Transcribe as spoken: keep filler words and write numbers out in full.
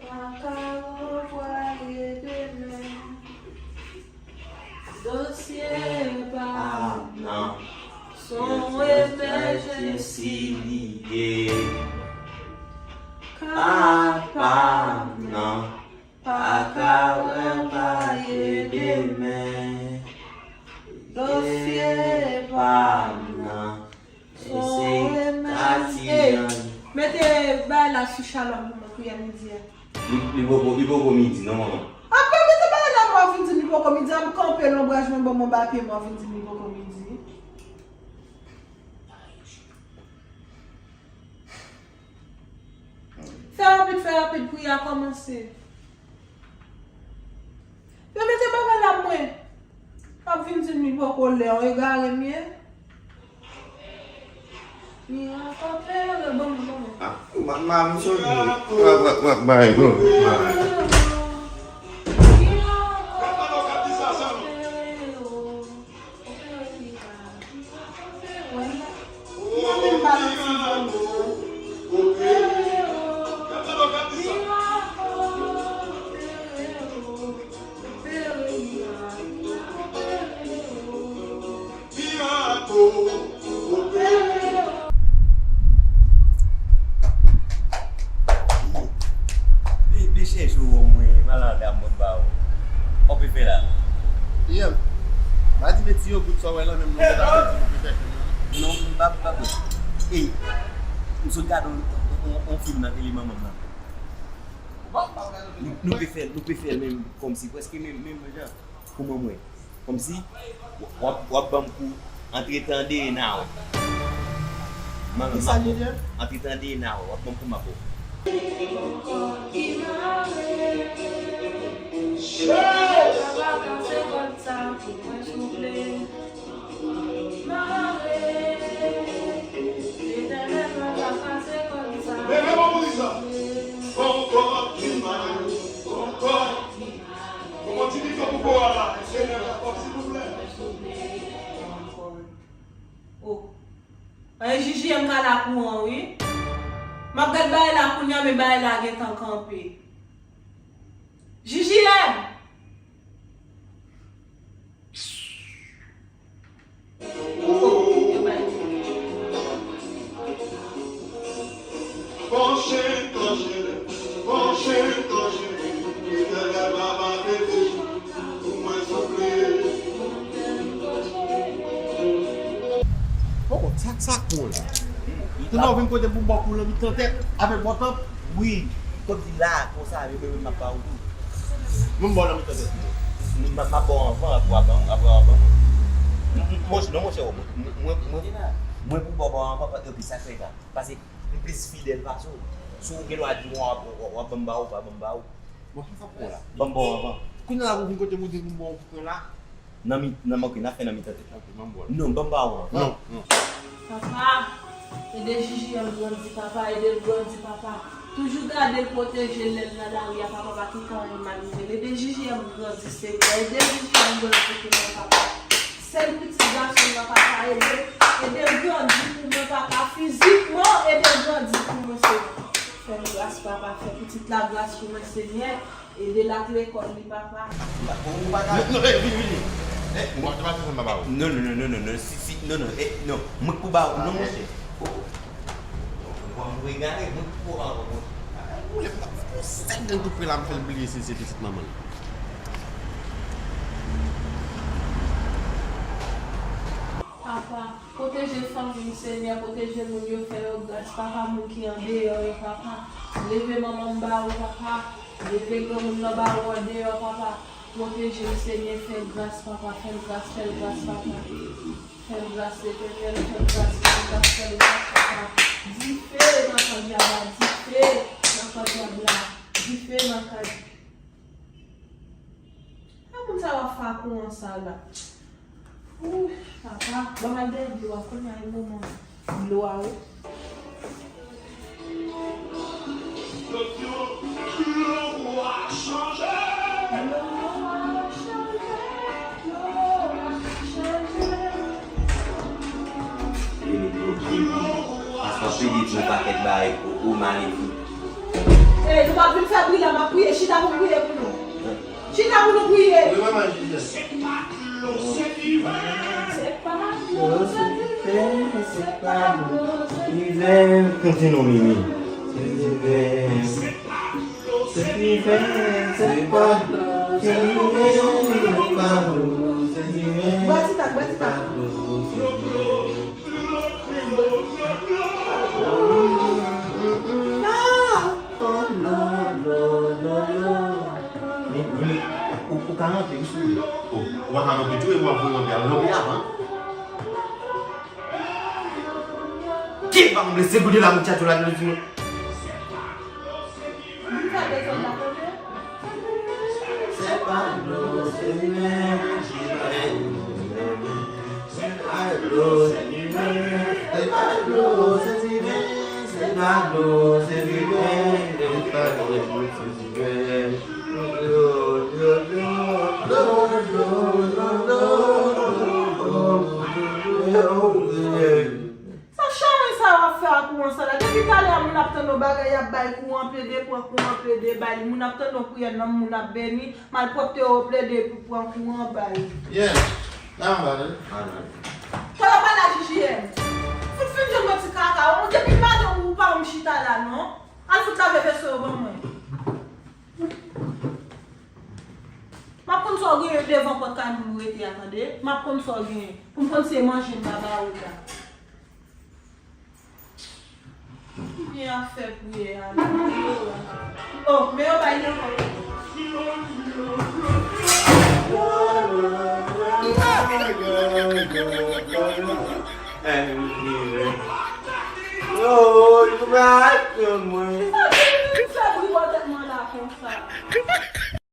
Pa ka ranvwaye demen. Dosye pa m nan, se yon emèjènsi li ye. Ka pa m nan, pa ka ranvwaye demen. Dosye pa m nan, se yon katiyan. Mete bay la sou chalò pou mwen kounye a midi a. Li, li poko, li poko midi, non, manman? Apa mete bay la, mwen vin di li poko midi, a m kanpe lonbraj mwen, ban mwen ba pye mwen vin di li poko midi. Fè rapid, fè rapid, priyè a kòmanse. Yo mete bagay la mwen. Ap vin di m li poko lè, yon egare m ye. Mirak opere, bon, bon, bon. Ah, ma, ma, m sot di. Wa, wa, wa, bay, bro. Mirak opere, opere mirak. Mwen menm pa nan ti zòn nan. Li, li chèche w, mwen, malade a mwen ba w. Ou pe fè la? Yeah. Ba di meti yo gout sa w wè la, menm non, mwen ta fè di mwen pe fè fè non. Non, m pa, pa bon. Ey, m sot gade yon, yon, yon, yon fim nan tele manman m nan. Nou, nou pe fè l, nou pe fè l menm kòmsi, prèske menm, menm jan. Kòman mwen? Kòmsi, w ap, w ap ban m kou antretan de na wè. Mwen menm m ap antretan de na wè, w ap ban m kou m ap wè. Leve bon pou li sa. Bon kòd ki mal, bon kòd. Kòman ti bifè pou kò a la? Senè, kòb, silvouplè. Oh. Ay, J J M ka la kouran, wi. M ap gad bagay la kounye a, men bagay la gentan kanpe. J J M! Poko, sa, sa k bon la? Tande w vin kote pou m ba w kou nan mitan tèt avèk bòtanp? Wi, kòm di la, konsa, yo menm m ap ba w tou. Mwen m ba w nan mitan tèt mwen. M ap, m ap ba w anvan, apre w ap ban m, apre w ap ban mwen. M, m, monchè, non, monchè, mwen, mwen, mwen, mwen pou ba w anvan, epi sa fè ka. Paske m plis fidèl pase w. Si w gen dwa di mwen w ap, w ap ban m ba w, w pa ban m ba w. Bon, ki fòk pran la? Ban m ba w anvan. Kounye a la pou vin kote m ou di m ba w pou pran la? Nan mi, nan, ok, n a fè nan mitan tèt la. Ok, ban m ba w. Non, ban m ba w anvan. Non, non. Papa, ede J J M grandi, papa, ede l grandi, papa. Toujou gade l, pwoteje l lè l nan lari a, papa, pa kite anyen mal rive l. Ede J J M grandi, Senyè, ede J J M grandi pou mwen, papa. Sèl pitit gason m nan, papa, ede, ede l grandi pou mwen, papa, fizikman, ede l grandi pou mwen, Senyè. Fè m gras, papa, fè pitit la gras pou mwen, Senyè. Ede l ak lekòl li, papa. Ou pa ka. Non, non, eh, vini, vini. Eh, mwen, mwen, mwen, mwen, mwen, non, non, non, non, non, non, si, si, non, non, eh, non, mwen k pou ba ou, non, monchè. Mwen, mwen, egare, mwen k pou ba ou, mwen. Ou lè m pa fè yon sèl grenn tou pre la, m fè l bliye si l se pitit manman l. Papa, pwoteje fanmi m, Senyè, pwoteje moun yo, fè yo gras, papa, moun ki andeyò yo, papa. Leve manman m ba ou, papa. Leve granmoun nan ba ou andeyò, papa. Pwoteje l, Senyè, fè l gras, papa, fè l gras, fè l gras, papa. Fè l gras, Letènèl, fè l gras, fè l gras, fè l gras, papa. Dife nan kan dyab la, dife nan kan dyab la, dife nan kan. Sa moun sa yo ap fè ak kouran sa la? Ooh, papa, ban m al dèyè dlo a kounye a, e moman dlo a, wi. Paske w pede di yon pakèt bagay pou ou malefik. Ey, nou pa vin fè bri la, m ap priye, chita pou m priye pou nou. Chita pou nou priye. Wi, manman Jizè. Se pa dlo, se divin, se pa dlo, se divin. Konte non, Mimi. Se divin. Se divin, se pa dlo, se divin, se pa dlo, se divin. Bwè ti tak, bwè ti tak. Non! Oh, non, non, non, non. Men, men, ou, ou ka rantre, wi, souple. Oh, ou pa ka rantre tou, e w ap voye antre a lòk li avan. Ki pa m blese, kote la, moun tchatcho la, nou di nou. Vin fè dezòd la, kote? Se pa dlo, se divin. Se pa dlo, se divin. Se pa dlo, se divin. Se pa dlo, se divin. Se pa dlo, se divin. Sa chawony sa yo ap fè ak kouran sa la? Depi talè a moun ap tande yon bagay y ap bay kouran, plede pran kouran, plede bay li. Moun ap tande yon priyè, nanm moun ap beni, malpwòpte yo plede pou pran kouran bay. Yeah, nan anba tande. Fò yo pale a J J M. Fout fin jwenn yon ti kaka, ou depi maten ou pa wè m chita la non. Al fout lave veso yo ban mwen. M ap konn sa w genyen devan pòt kay moun ou rete a tande. M ap konn sa w genyen. Pou m konn si e manje m ba ba ou la. Ki byen ap fè priyè a la? Oh, men yo bay nan kò. Yo, yo bay nan mwen.